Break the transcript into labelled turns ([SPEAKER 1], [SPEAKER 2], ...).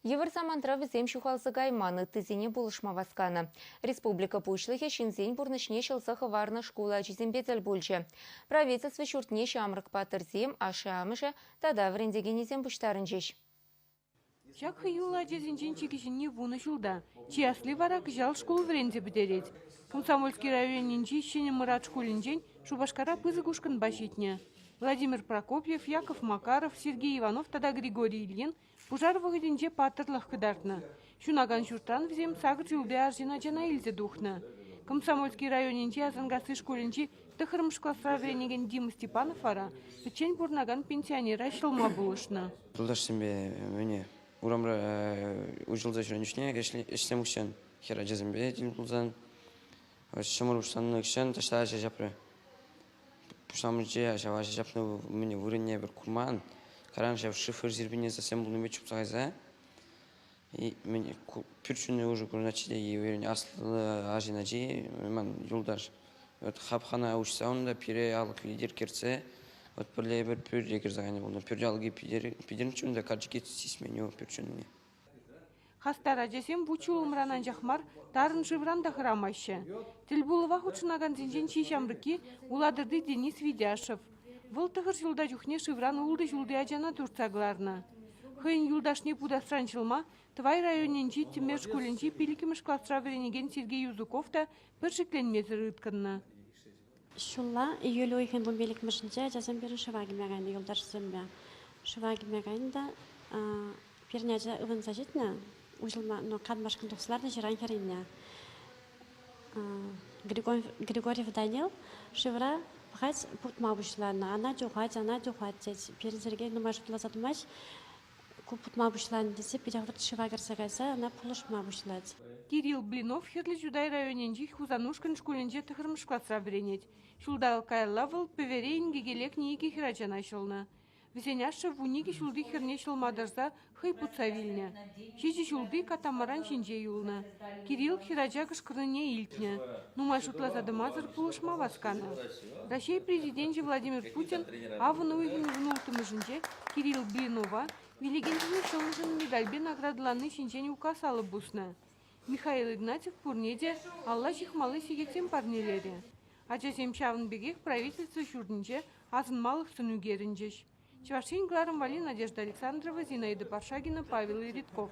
[SPEAKER 1] Йывӑр самантра вӗсем ҫухалса кайман, ыттисене пулӑшма васканӑ. Республика Пуҫлӑхӗ ҫынсен пурнӑҫне ҫӑлса хӑварнӑ шкул ачисемпе тӗл пулчӗ. Правительство ҫуртне ҫамрӑк паттӑрсем, ашшӗ-амӑшӗ тата вӗрентекенӗсем пуҫтарӑнчӗҫ.
[SPEAKER 2] Ҫак хӑюллӑ ачасенчен чи кӗҫӗнни вунӑ ҫулта. Чи асли вара кӑҫал шкул вӗренсе пӗтерет. Комсомольски районӗнчи Ҫӗнӗ Мӑрат шкулӗнчен Шупашкара пысӑк ушкӑнпа ҫитнӗ. Владимир Прокопьев, Яков Макаров, Сергей Иванов тата Григорий Ильин пушар вӑхӑтӗнче паттӑрлӑх кӑтартнӑ. Ҫунакан ҫуртран вӗсем сакӑр ҫулти арҫын ачана илсе тухнӑ. Комсомольски районӗнчи Асанкасси шкулӗнчи тӑххӑрмӗш класра вӗренекен Дима Степанов вара пӗччен пурӑнакан пенсионера ҫӑлма пулӑшнӑ.
[SPEAKER 3] Юлташсемпе мӗне урамра уҫӑлса ҫӳренӗ чухне ӗҫсем хыҫҫӑн хӗр ачасемпе тӗл пулсан ҫумӑр пуҫланнӑ хыҫҫӑн таҫта аҫа ҫапрӗ. Пуҫламӑшӗнче ҫав аҫа ҫапнӑ мӗне вырӑнне пӗр курман. Кайран ҫав шифр сирпӗннӗ сассем пулнипе чупса кайса мӗн пӳрт ҫумне уже курӑнатчӗ те пирӗн аслӑ арҫын ачи ман юлташ вот хапхана уҫса унта пире алӑк витӗр кӗртсе вот пӗрле эпир пӳрте кӗрсе кайнӑ пулнӑ. Пӳрт алӑкӗ питӗрнӗччӗ унта карчӑкки сисмен пӳрт ҫумне.
[SPEAKER 2] Хастар ачасем вут-ҫулӑмран анчах мар, тарӑн шывран та хӑрамаҫҫӗ. Тӗлпулӑва хутшӑнакансенчен чи ҫамрӑкки Улатӑрти Денис Видяшев. Вӑл тӑхӑр ҫулта чухне шывран ултӑ ҫулти ачана туртса кӑларнӑ. Хӑйӗн юлташне путасран ҫӑлма Тӑвай районӗнчи Тӗмер шкулӗнчи пиллӗкмӗш класра вӗренекен Сергей Юзуков та пӗр шикленмесӗр ыткӑннӑ.
[SPEAKER 4] Ҫулла июль уйӑхӗн вунпиллӗкмӗшӗнче ачасем пирӗн шыва кӗме кайнӑ юлташсемпе. Шыва кӗме кайнӑ та пирӗн ача ывӑнса ҫитнӗ, уҫӑлма, ну, канмашкӑн тухса ларнӑ ҫыран хӗррине. Григорьев Данил шывра пӑхать, путма пуҫланӑ. Ана чухать, ана чухать тет. Пирӗн Сергей нумай шутласа тӑмасть, ку путма пуҫланӑ тесе питӗ хӑвӑрт шыва кӗрсе кайса ӑна пулӑшма пуҫлать.
[SPEAKER 2] Кирилл Блинов Хӗрлӗ Чутай районӗнчи Хусанушкӑнь шкулӗнче тӑхӑрмӗш класра вӗренет. Ҫулталӑк каялла вӑл пӗвере инкеке лекнӗ икӗ хӗрачана ҫӑлнӑ. Вӗсен ашшӗ вуникӗ ҫулти хӗрне ҫӑлма тӑрса хӑй путса вилнӗ. Ҫичӗ ҫулти катамаран ҫинче юлнӑ. Кирилл хӗрача кӑшкӑрнине илтнӗ. Нумай шутласа тӑмасӑр пулӑшма васканӑ. Раҫҫей Президенчӗ Владимир Путин авӑн уйӑхӗн вунулттӑмӗшӗнче Кирилл Блинова вилекенсене ҫӑлнӑшӑн медальпе наградӑлани ҫинчен указ алӑ пуснӑ. Михаил Игнатьев пурне те алла ҫыхмалли сехетсем парнелерӗ. Ачасем ҫавӑн пекех правительство ҫуртӗнче асӑнмалӑх сӑн ӳкерӗнчӗҫ. Чӑваш Ен кӑларӑм валли Надежда Александрова, Зинаида Паршагина, Павел Иритков.